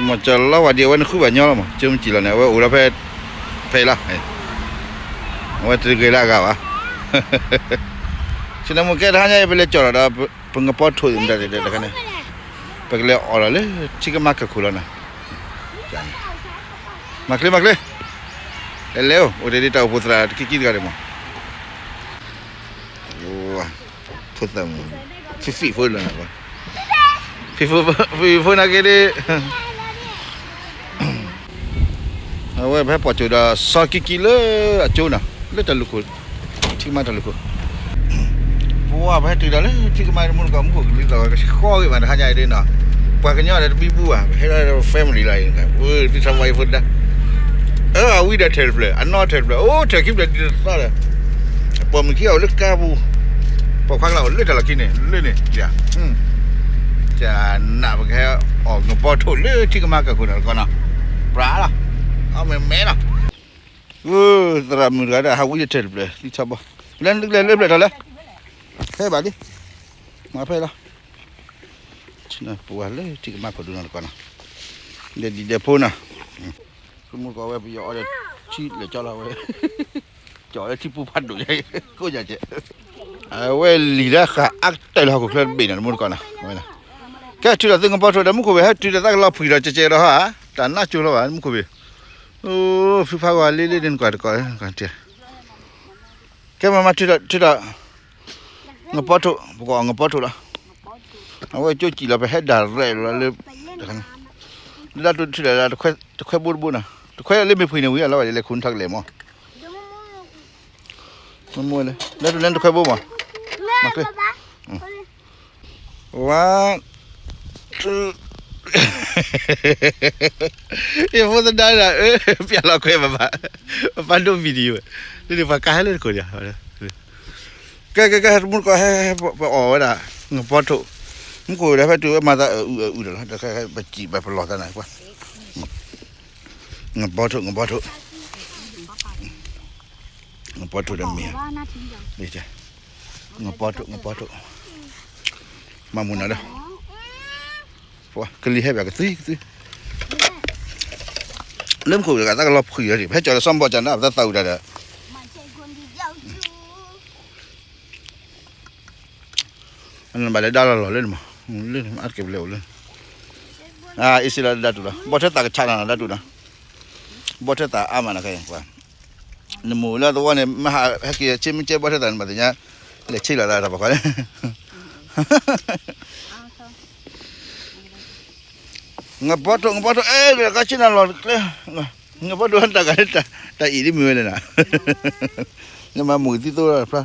မ့ၢ်ကၠီၤလီၤဝဲဒ်အဝဲနဃုဘၣ်ညီလီၤမး, ကၠိမ့ၢ်စံၣ်လီၤန့ၣ် အဝဲအိၣ်ဒီးဖဲ ဖဲလီၤ, အဝဲတဂ့ၤလၢအဂၤဘၣ်. ဆ့ၣ်နီၤမူကဲတဟါညါအံၤ ပလဲၤကၠီၤလီၤဒီး ပငပီထိၣ်မတၤတခါန့ၣ်, ပကလဲၤအီၣ်လီၤလၢထံကမါကၢၢ်ခိၣ်လီၤနီၤ. မၤချ့မၤချ့, လဲၤလဲၤအိၣ် အိၣ်တ့ၢ်ဒ်တၢ်အိၣ်ဖှိၣ်သရၣ်တကံကံတဂၤဒံးမး. ဖိသၣ်မုၣ်, ဖံဖံဖိလီၤ, ဖံဖံဖိနာ်က့ဒ် အဝဲပဟဲပိာ်ကၠိဒီး စီၤကံကံလၢအကၠိနီၤ, လၢတၢ်လူၢ်ခိၣ်, ထံကမါတၢ်လူၢ်ခိၣ်, ပှၤပဟဲတုၤဒီးလၢထံကမါတမူတကိး မူခိၣ်ကလံၤသီၣ်ဝဲကဆှီဂ့ၤဘၣ်တဟါညါအံၤဒ်နီၤ, ပှၤကညီဒီးတဘံဘူဘၣ်, ပဟဲလၢ family လီၤအံၤ, သုထီၣ်ဝါအံၤဖိတဒါ, အဝံဒီးထဲတဖျၢၣ်, အနီၢ်ထဲတဖျၢၣ်, အိၣ်ထဲခံဖျၢၣ်ဒ်သိးဒီး, ပိာ်မုၣ်ခံဂၤအိၣ်လၢကါပူၤ, ပိာ်ခွါကျါအိၣ်လၢတၢ်လီၢ်ခံန့ၣ်, လၢန့ၣ်, ကနၣ်ပကဟဲ အီၣ်ငပီထိၣ်လၢထံကမါကၢၢ်ခိၣ်နီၤတကီးနီၤ, ပြးလီၤ, အီၣ်မဲာ်မဲာ်လီၤ, သရၣ်မုၣ်တဂၤဒီး ဟးဝံထဲတဖျၢၣ် သံထီဘီ, လၢလၢလၢဖျၢၣ်ထီၣ်လဲၣ်, ဟဲဘၣ်လံ, မၤဖဲလီၤ, ပဝဲလၢထံကမါခိၣ်ဒူနီၤတကီးနီၤ, ဒီးဒံးဒီးဖိနီၤ, မူတကိးဝဲပယီၤအီဒီးထံလဲၤကၠီလီၤဝဲ, ကၠီလၢထံပူၤဖးဒိၣ်, ကိးယၤကဲး, အဝဲလံာ်လၢဃာ်အါကတၢၢ်လၢဟီၣ်ခိၣ်ချၢတဘ့ၣ်နီၤ တမူတကိးနီၤ, ဝဲ, ကဲထုးဒီးသုငပီထိၣ်ဒီး မူခိၣ်ဘ့ၣ်ဟဲထုးဒီးသးကလီၤဖှံဒီး ကဲကဲဒီးဟီဧါ, တၢ်နးကၠိလီၤဘၣ် မူခိၣ်ဘ့ၣ်, အိၣ် ဖုဖးဝဲလ့လ့ဒ်နကွၢ်တကိး, ကဲမၤမၤထုးဒီး ထုးဒီး ငပီထိၣ်, ပကအီၣ်ငပီထိၣ်လီၤ, အဝဲကၠိစံၣ်လီၤ ပဟဲဒၣ်ရဲၣ်လီၤလၢ, လၢဒၣ်တိၢ်ထုးဒီး တခွဲဘိတဘိနီၤ, တခွဲလၢမ့ၢ်ဖှံန့ၣ်ဝံၤအလီၤဘၣ် လဲၤခူၣ်ထီၣ်ကလဲာ်မး, မ့ၢ်မ့ၢ်လဲၣ် လၢတလဲတခွဲဘိမး, မၤချ့, one, two, ယဖိသဒါဒၣ်, ပျဲလီၤခွဲးဘၣ်ဘၣ်, ပပၢ်ဒိ video, လၢန့ၣ်ပှၤကါဟဲလၢတခိၣ်ဒံး, ကဲကဲကဲ တမူတကိးဟဲ, ပအီၣ်ဝဲဒၣ်, ငပီထိၣ်, မူခိၣ်ဒီးဖဲတုၤဝဲမၤသးအုးအုးဒီးလီၤ, တခါပစံၣ်ပပလီၢ်သးန့ၣ်, ငပီထိၣ် ငပီထိၣ်, ငပီထိၣ်ဒီးမ့ၢ်, ငပီထိၣ် ငပီထိၣ်, မၤမူနၤဒီး, ကလံၤဟဲဘၣ်ကသွံကသွံ, လၢမူခိၣ်တဂၤသးကလီၤဖှံလီၤဒံး ပဟဲကၠီၤလၢစီၤဘီၣ်ကၢ်နါ ပသးသးအုးတၢ်ဒီး ဘၣ်လဲၤဒါလီၤလီၤလၢန့ၣ်မး, လၢန့ၣ်အါတက့ၢ်ပလဲၤအိၣ်လၢ, အ့စ့လီၤဒၣ်တူၢ်လီၤ ဘီၣ်ထဲသးကဆးနၤဒၣ်တူၢ်နီၤ, ဘီၣ်ထဲသးအါမးနၤခဲအံၤ, နမိၢ်လၢသဝီန့ၣ် မ့ၢ်ဟဲက့ၤဆ့မ့ၢ်ကဲဘီၣ်ထဲသးန့ၣ် ဘၣ်သ့ၣ်ညါ, လဲၤဆ့လီၤသးတၢ်ပှၤခွါန့ၣ် ငပီထိၣ် ငပီထိၣ် အဲၣ် ကဆ့နၤလီၤကျဲ, ငပီထိၣ်တၢ်ဂၤလၢ တၢ်အံၤဒ်မ့ၢ်ဝဲလဲၣ်နၤ, နမၤမုာ်သံသိဖျါ,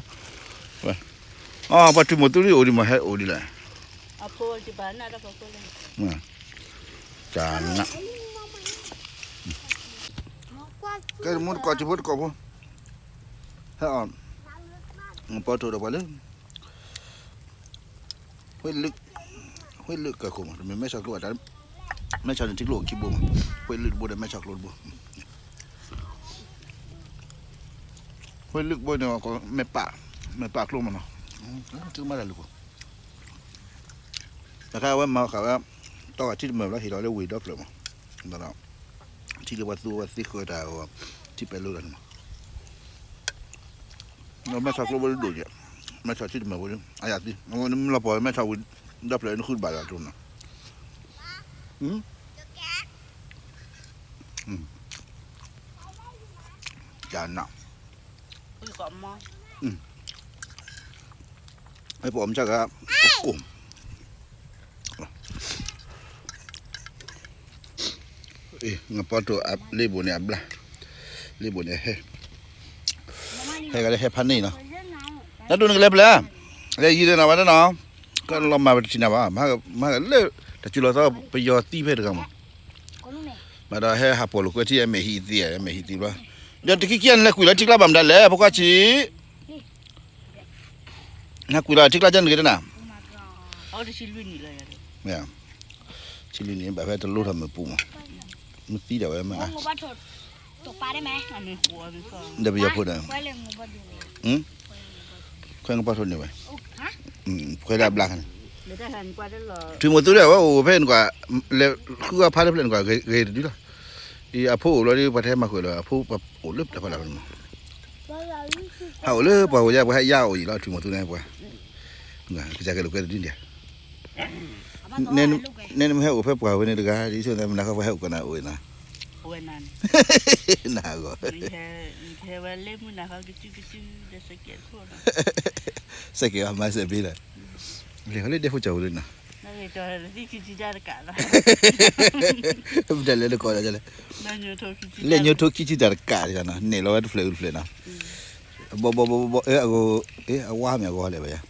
ပှၤထူမိၢ်သူရံၣ်အိၣ်ဒံးမး ဟဲအိၣ်ဒံးလဲၣ်, တၢ်နး, ကဲမူတကိးစံးဖိတကိးဖိ, ဟဲအီၤ, ငပီထိၣ်ဒီးပှၤလၢ ဝ့ၢ်လုၢ်, ဝ့ၢ်လုၢ်ကၢၢ်ခိၣ်မး တမ့ၢ်မဲဆီးကျိဘၣ်, မဲဆီးန့ၣ်ထံကျိအိၣ်ခံဘိမး, ဝ့ၢ်လုၢ်တဘိဒီးမဲဆီးကျိတဘိ, ဝ့ၢ်လုၢ်တဘိန့ၣ် မဲာ်ပာ်, မဲာ်ပာ်ကျိမးနီၤ, ထံကမါတၢ်လုၢ်ခိၣ်, တခါအဝဲမၤဃာ်ဝဲ, တီၢ်ဂၤထံတမၢၢ်ဘျီဟ့ၣ်လီၤလၢဝ့ၢ်ဒီဖျၢၣ်မး, ဒီး ထံလၢပှၤသူဝဲသ့ဃၢၤတၢ်အီၤ, ထံပဲာ်လိတၢ်န့ၣ်မး, မဲဆီးကျိဘိဒိၣ်ကဲ, မဲဆီးထံတမၢၢ်ဘိ, အယၤသံ, နမ့ၢ်လီၤပှီၢ်မဲဆီးဝံၤ, ဒီဖျၢၣ်နဃုတဘၣ်လီၤတိၢ်နီၤ, တၢ်နး, ပအီၣ်မ့ၢ်ဆၢကၤ, ပကိၢ် ငပီထိၣ်လ့ဘိၣ်န့ၣ်အဘျါ, လ့ဘိၣ်န့ၣ်ဟဲ, ဟဲကလၢဟဲဖးန့ၣ်နီၤ, တၢ်ဒိၣ်န့ၣ်ကလဲၤဖဲလဲၣ်, လဲၤယံၤလၢနၤဝဲဒၣ်နီၤ, ကလီၤမၢ်ဝဲတထံၣ်နၤဘၣ်, မၤကလၢ, တၢ်စူၤလီၤသီပယီၤသံဖဲတဂၤမး, ဘၣ်ဒီးဟဲဟးပိာ်လိာ်ကွဲထံ အမဲာ်ဟံးသံ, အမဲာ်ဟံးသံဘျီ, ဒီးတခံခံနလဲၤကွံာ်လီၤထံကျါဘၣ်မတၤလဲၣ် ဖိခွါဆံး နကွံာ်လီၤထံကျါကဲန့ၣ် ကဲတနၤ, ထံလွံၢ်နံၣ်ဘၣ်ဖဲတလိထီၣ်မ့ၣ်ပူၤမး, မ့ၢ်သံဒၣ်ဝဲမ့ၢ်အါ, ဒီးပယီၤဖိဒီး, ခွဲငပီထိၣ်န့ၣ်ဝဲ, ခွဲဒၣ်ဘျါခါန့ၣ် လၢတၢ်ဟဲနကွၢ်တလီၤ ထွံၣ်မိၢ်သူဒၣ်ဝဲအိၣ်ဖဲနကွၢ်, လဲၤဃုအီၣ်ဖးတဖျၢၣ်နကွၢ်ဂ့ၤတဒုလီၤ. အဖိအိၣ်ဘျီဒီး ပှၤတဟဲမၤဃုာ်လီၤ အဖိပှၤအိၣ်လၢတၢ်ဖီလာ်ဖဲန့ၣ်မး, ဟးအိၣ်လၢပှၤဝဲယါ ပှၤဟဲယါအိၣ်အံၤလီၤ ထွံၣ်မိၢ်သူန့ၣ်ပှၤ, ကစၢ်ကဲလိာ်ကွဲတဒုဒၣ်, နဲနမ့ၢ်ဟဲအိၣ်ဖဲပှၤဝဲန့ၣ်တဂၤ ဒ်သိးနမနၤဃီပှၤဟဲအိၣ်ကနၤအိၣ်အံၤနီၤ, နဂီၢ် စဲကဲၤအမၤစဲးဘ့လီၤ, လဲၤဃီလၢဒဲဖိကၠီၤဝဲလၢနီၤ, ပတဲလဲၤလၢကီးလဲၣ်, လဲၤညိထိခံဆံတၢ်တကးနီၤ န့ၣ်လီၤဝဲတဖျၢၣ်အုတဖျၢၣ်နီၤ, ဘီဘီဘီဘီ အဂီၤ, အဝါမ့ၢ်အဂီၤလဲၣ်ဘၣ်ယါ,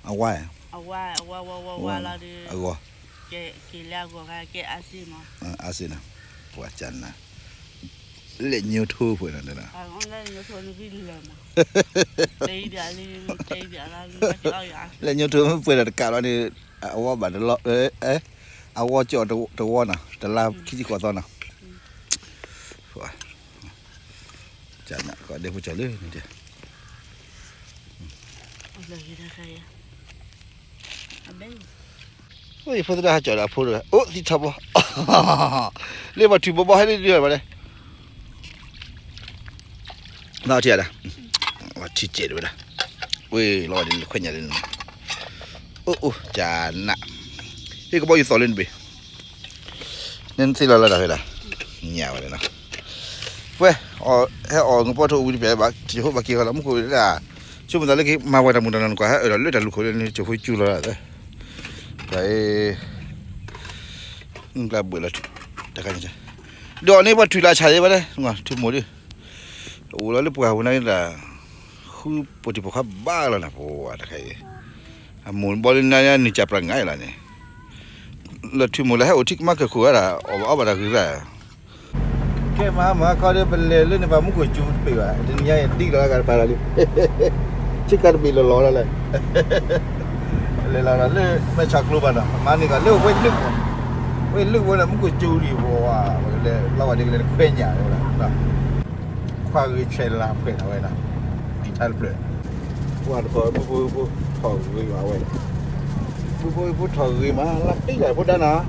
အဝါ, အဂီၤ, အစ့နီၤ, ပှၤကနၤ, လဲၤညိထိဖိနီၤ, လဲၤညိထိမ့ၢ်ပှဲၤဒီးတကးလီၤန့ၣ်, အဝါဘၣ်တလီၤ, အဝါကၠီၣ်တဝီနီၤ တလါခံဆံဃိးသီနီၤ, ကနၤကီးဒဲဖိကၠီၤလၢန့ၣ်, ယဖိသဒၣ်ဟးကၠီၤဒီးအဖိတဂၤ အိၣ်သံထီဘိ, လၢပှၤထွံၣ်ဘီဘီဟဲလၢဒ်ဘၣ်လဲၣ်, နီၢ်ထံၣ်ဒၣ်, ထံၣ်ကဲးတဝဲဒၣ်, ဝ့ၢ်လီၤဝဲဒ်လၢခွဲးညၣ်လၢန့ၣ်, အိၣ်အိၣ်ကနၤ, ဟ့ၣ်ကဘီယူၤသီၣ်လၢနဘ့ၣ် နသ့လီၤလၢဒၣ်ဖဲဒၣ်, ညၣ်ဝဲဒၣ်နီၤ, ပှဲၤ, ဟဲအီၣ်ငပီၢ်ထိၣ်ဝံၤတပျဲၢ်ဘၣ် ကၠိဖိဘၣ်က့ၤဃီလီၤ မူခိၣ်ဒၣ်, ဆိမိၣ်သးလၢက့ၤမၤဝဲတၢ်မူတၢ်နီၢ်နကွၢ် ဟဲအၢၣ်ဒီးလၢတၢ်လူၢ်ခိၣ်လၢန့ၣ် ကၠိဖိကၠူလီၤဒၣ်, ပှၤအံၤ, နကျါဘှဲးလီၤ, တခါန့ၣ်, ဒီးန့ၣ်ပှၤထွံၣ်လၢဆၣ်ယဲဘၣ်လဲၣ် ထွံၣ်မိၢ်ဒုး, အိၣ်လီၤလၢပှၤဝဲန့ၣ်ဒၣ်, ဃုပိာ်တံၢ်ပိာ်ခွါဘၣ်လီၤနၤ ပဝဲတခါအံၤ, အမိၢ်ဘီလၢနၤနုၢ်ကၢ်ပြးငါအံၤလီၤန့ၣ်, လၢထွံၣ်မိၢ်လၢဟဲအိၣ်ထံကမၣ်ကဲခိၣ်ဝဲဒၣ် အီၣ်ဘၣ်အီဘၣ်တၢ်ဂ့ၤရၣ်, ကဲမၤမၤခီဒီး ပလဲၤလၢန့ၣ် ပှၤမူခိၣ်စူၤတပ့ၢ်ဘၣ် တနံၤညါအံၤဒ်လီၤဂၤတပၤလီၤလံ, ဆ့ကၤတဘ့ၣ်လီၤလီၤလီၤလဲၣ်, လဲၤလီၤလီၤလၢမဲၢ်ဆီးကျိဘၣ်နီၤ မၤန့ၢ်ကီးလၢဝဲလုၢ်, ဝဲလုၢ်ဝဲန့ၣ် မူခိၣ်စူၤလံ ပဝဲ, လဲၤလီၤဝဲဒ်ကလဲၤတခွဲညၣ်ဝဲဒၣ် ခွါဂ့ၤဆဲးလၤဖှဲးနၤဝဲဒၣ်, ဖံးထါတဖျၢၣ်, ပှၤတခီ မုၢ်ဖိဖိထီၣ်ဂ့ၤမးဝဲ, မုၢ်ဖိဖိထီၣ်ဂ့ၤမး လၢတံၢ်လၢဖိဒါနၤ,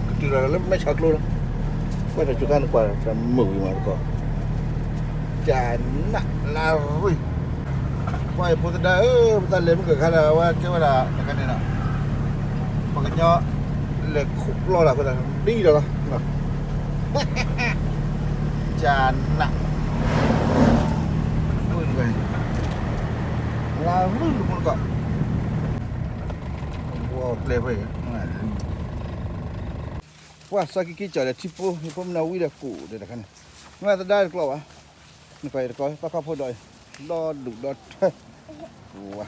ကတုၤလီၤလၢမဲၢ်ဆီးကျိလီၤ, ကွၢ်တၢ်စူၤခါနကွၢ်တၢ်မုာ်ဂ့ၤမးတခီ, ကနၣ်လၢရံၣ်, ပှၤအံၤဖိသဒါဧၢ ပတၢ်လဲၤမုၢ်ကခါဒီး အဝဲကဲဝဲဒၣ်တခါန့ၣ်ဒီး ပှၤကညီလဲၤခိၣ်ပျီလၢအဃိသတး ဒ်လီၤလီၤ, ကနၣ်, လၢရံၣ်တမူတကိး, ဝီကျဲဖဲ, ပှၤစီၤက့ၤက့ၤကၠီၣ်ဒီးထံဖိ ဖိမနုၤဝံၤဒီးကိၣ်ဒီးတခါန့ၣ်, မ့ၢ်သဒါတကျီဘၣ်, နကွၢ်အံၤတကိး သီခါဖိဒီးအံၤ, ဒီဒူၣ်ဒီထၢ, ဝါ,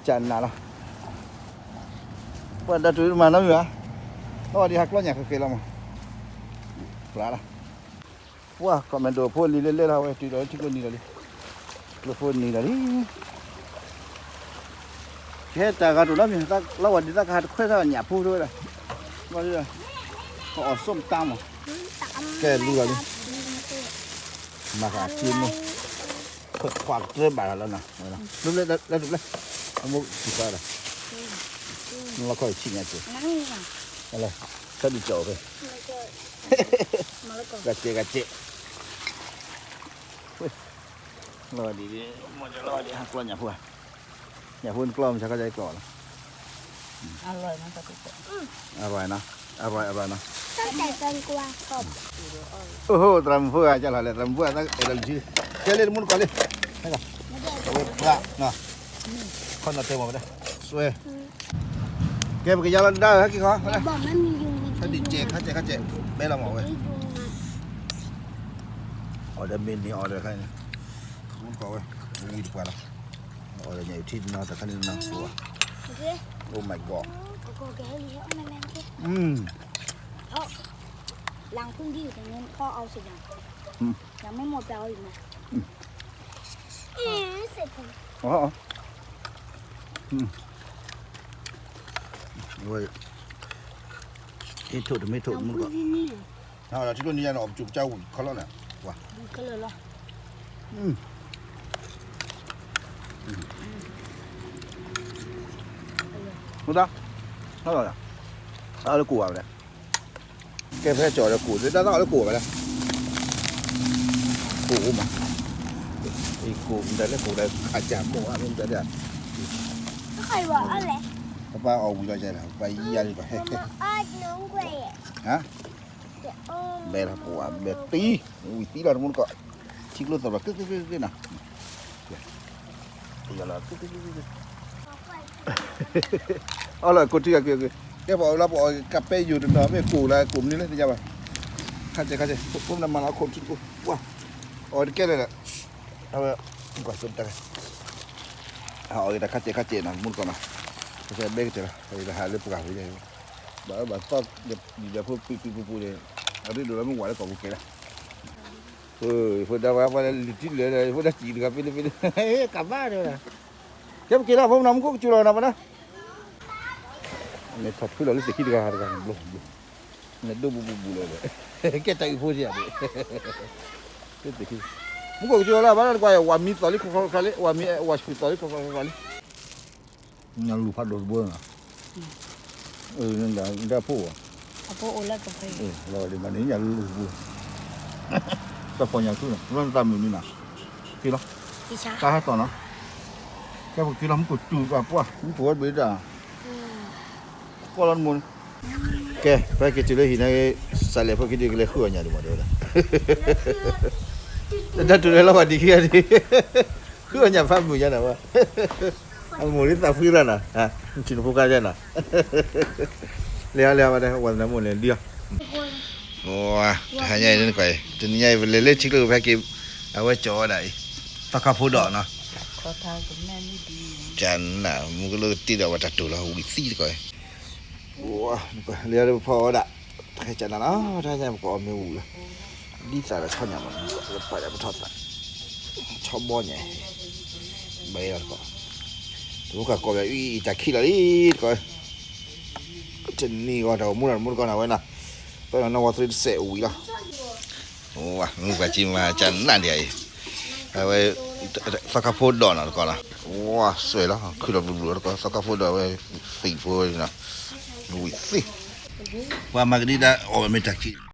ကနၣ်လီၤ, ပှၤဒီးတုၤမၤနီတမံၤဘၣ်, အဝဲဒ်ဟးကျီညၣ်ဃဲၤဃဲၤလီၤမး, ဖျါလီၤ, ပှၤ commando ဖိလံၤလဲၤလဲၤလီၤ အဝဲတုၤဒီးလၢထံကျိနံၤလီၤလံ, ကျိဖိနံၤလီၤလံ ကဟဲတၢ်ဂၤတအိၣ်နီတမံၤ, လီၤဝဲဒ်သးကဟးတခွဲးသးညၣ်ဖိတဝဲဒၣ်, ပအီၣ်စိၣ်မတါမး, ကဲလူလီၤလံ, မၤဃာ်အစ့မ့ၢ်, ခွဲးခွါကတြၢဘၣ်လီၤလီၤနီၤ, ဘျဲၣ်ဘျဲၣ်လၢတဘျဲၣ်, အမိၢ်စံးပှၤဒီး, လီခီၣ်ဆံးညါက့ၤ, လၢ, ဆၢဒံးကၠီၣ်ဖဲ, ဂၤစဲးဂၤစဲး လီၤဒံး, မ့ၢ်လီၤဒံး ဟးကျီညၣ်ဖိဧါ, ညၣ်ဖိနကျီ မဆါခီယကျီလီၤ, အရၢၢ်နီၤ, အရၢၢ်နီၤ, အိၣ်ဟိ သရၣ်မုၣ်ဖိဂၤ ကလီၤလဲၣ် သရၣ်မုၣ်ဖိဂၤ အဲၣ်ဒိးလံ, ကဲလၢတမူတကိးလံ, ဝဲပှၤနီၤ, ခီနီၤတဲမ့ၢ်ဝဲဒၣ်, စွဲ ကဲ ပကယါလီၤဒၣ် ဟဲက့ၤခီ, ဟဲဒံးစဲး ခါစဲး ခါစဲး, ဘဲလီၤမ့ၢ်ဝဲ, အီၣ်ဒီးမ့ၢ်န့ၣ် အီၣ်ဒီးခါန့ၣ်, မူတကိးဝဲ, ဝံတပှၤလီၤ, အီၣ်ဒီးညၣ်အုၣ်ထံနီၤ တခါန့ၣ်နီၤ, Oh my God, อืม หลังพึ่งที่อยู่ตรงนู้นพ่อเอาเสร็จยัง อืม ยังไม่หมดไปเอาอีกไหม อืม เอ๊ะเสร็จผม อ๋อ อืม โอ้ย เอ๊ะ โทษ ไม่โทษ หลัง มึงก็ พึ่งที่นี่ เอาละ ที่โน่นนี่ยังออกจุกเจ้าขอร้องน่ะ ว่ะ อืม ก็เลยเหรอ อืม อืม မူဒါ, အလၢကိၣ်ဘၣ်ဝဲဒၣ်, ကဲဖဲကၠီၤဒီးကိၣ် ဒၣ်သၣ်အီၤလၢကိၣ်ဘၣ်ဝဲဒၣ်, ကိၣ်အိၣ်မး, ကိၣ်မတၤလဲၣ် ကိၣ်ဒီးခးကၢ်မိၢ်အါမတၤလဲၣ်, ပပၢ်အီၣ်ဝံၤလီၤယၤလီၤ ပပၢ်ယံၤယၤလံ ပဟဲ, ဟါ, ဘဲလီၤကိၣ်ဘဲတံၤ, ဝံၤသံလီၤတမူတကိး, ထံကျိသီၣ်ဘၣ် က့က့က့က့နီၤ, ယလီၤ အီလီၤကိၣ်ထံက့ၤက့ၤ, ကဲပအီၣ်လၢပအီၣ်ကပဲယိာ်တနီၤ မ့ၢ်ကိၣ်လၢကိၣ်မနုၤလဲၣ်သ့ၣ်ညါဘၣ်, ခါစဲးခါစဲး ဖိမနၤမၤလီၤခိၣ်ထံတကိး, ပှၤ, အီၣ်တကဲလၢာ်ဒီး, အဝဲ, ကွၢ်စိတၢ်, အီၣ်တခါစဲးခါစဲးနီၤ မူတကိးနီၤ, ကစဲးဘဲကတၢၢ်လီၤ ဟးလၢပှၢ်ပူၤယဲ, ဘၣ်အၢဘၣ်သီ, ယဖိပံပံပူပူန့ၣ်, အရ့ဒိၣ်လၢမ့ၢ်ဝၤလၢကီၢ်ပူၤကဲလီၤ ဖိဒၣ်ဝဲပှၤလၢလုၢ်ထံလုၢ်လဲၢ်ဒီး ဖိဒၣ်စံးတဂၤဖဲလၢဖဲလၢ, ကဘၣ်ဒီး, ကဲပက့ၤလီၤ ဖိမနၤမူခိၣ်ကစူၤလီၤနီၤပနၤ, မ့ၢ်ထီၣ်ဖုလီၤလၢသ့ၣ်ခံတဂၤတဂၤန့ၣ် ဘျီဘျီ, နဒိၣ်ဘူးဘူးဘူးလီၤဒီး, ကဲတၢ်အုးဖိစ့ၢ်ဧါ, မူခိၣ်ကစူၤလီၤလၢ ဘၣ်လၢကွၢ် ဝၤမံသီၣ်လံခီခီခါလံ ဝၤမံ ဝၤဆူၣ်သီၣ်လံခီခီခါလံ, ညၣ်လူၤဖးဒိၣ်တဘိနီၤ, ဒၣ်ဖိ, လီၤဒ်မးန့ၣ် ညၣ်လူၤတဘိ, တၢ်ဖီၣ်ညၣ်ဆူၣ်နီၤ လီၤနတၢ်မုာ်န့ၣ်နီၤ, က့ၤလီၤ, တၢ်ဟဲတီၢ်နီၤ, ကဲပက့ၤလီၤ မူခိၣ်စူၤပှၤပှၢ် မူခိၣ်ဝဲတဘ့ၣ်တၢ်, ကွၢ်လီၤနမိၢ်န့ၣ်, ကဲ ဖဲက့ၤတုၤလၢဟံၣ်န့ၣ်, စးလဲၤဖိခံဒုကလဲၤဃုအီၣ်ညၣ်ဒံးမးတဲဝဲဒၣ်, တၢ်တူၢ်လဲၤလီၤပှၤဒံးခံဂၤဒံး, ဃုအီၣ်ညၣ်ဖးမုာ်ညါန့ၣ်ဝဲ, အမိၢ်လံသးဖှံရၣ်နီၤ, နထံၣ်နဖိခါယဲနီၤ, လဲၤအါလဲၤအါဝဲဒၣ် ဝဲသနၢမုၣ်န့ၣ်ဒံးအီၤ, တဟါညါအံၤန့ၣ်ကွၢ်အံၤ တနံၤညါအံၤ ပလဲၤလၢထံကျိဖဲက့ၤ, အဝဲကၠီၤဝဲဒၣ်အံၤ, သီခါဖိဒီးနီၤ, ကနၣ် မူကလိကတံၢ်ဒီးဝဲတၢ်တူၢ်လီၤဝံၤသံတကီၢ်အံၤ, လၢပဖီဝဲဒၣ်, တဟဲကနၣ်နီၤ တဟါညါပကအီၣ်မ့ၢ်ဝံၤလီၤ, ဒ်သးဒီးဆီညၣ်မး, ပာ်ဒီးပထီၣ်သး, ဆီဘီညါ, ဘဲလီၤတကီၢ်, တမူကကိးဘၣ်အံၤ တၢ်ခံးလီၤလံတကီၢ်, တနံၤဂီၤတၢ်အိၣ်မူနီၤ တမူတကီၢ်န့ၣ်ဝဲနီၤ, ပနီၢ်ဝါသရံတစဲးအိၣ်ဝံၤလီၤ, မုၢ်ပှၤကံမၤကနၣ်ဒံးအံၤ, အဝဲ, သီခါဖိဒီးနီၤတကီၢ်နီၤ, ဝါစွဲလီၤ ခုၣ်လီၤဘျူဘျူတကီၢ် သီခါဖိဒီးဝဲ, သံၣ်ဖိနီၤ, ဝံၤသ့, ပှၤမၤကဒံဒၣ်အီၣ်ဝဲမ့ၢ်တၢ်ခံး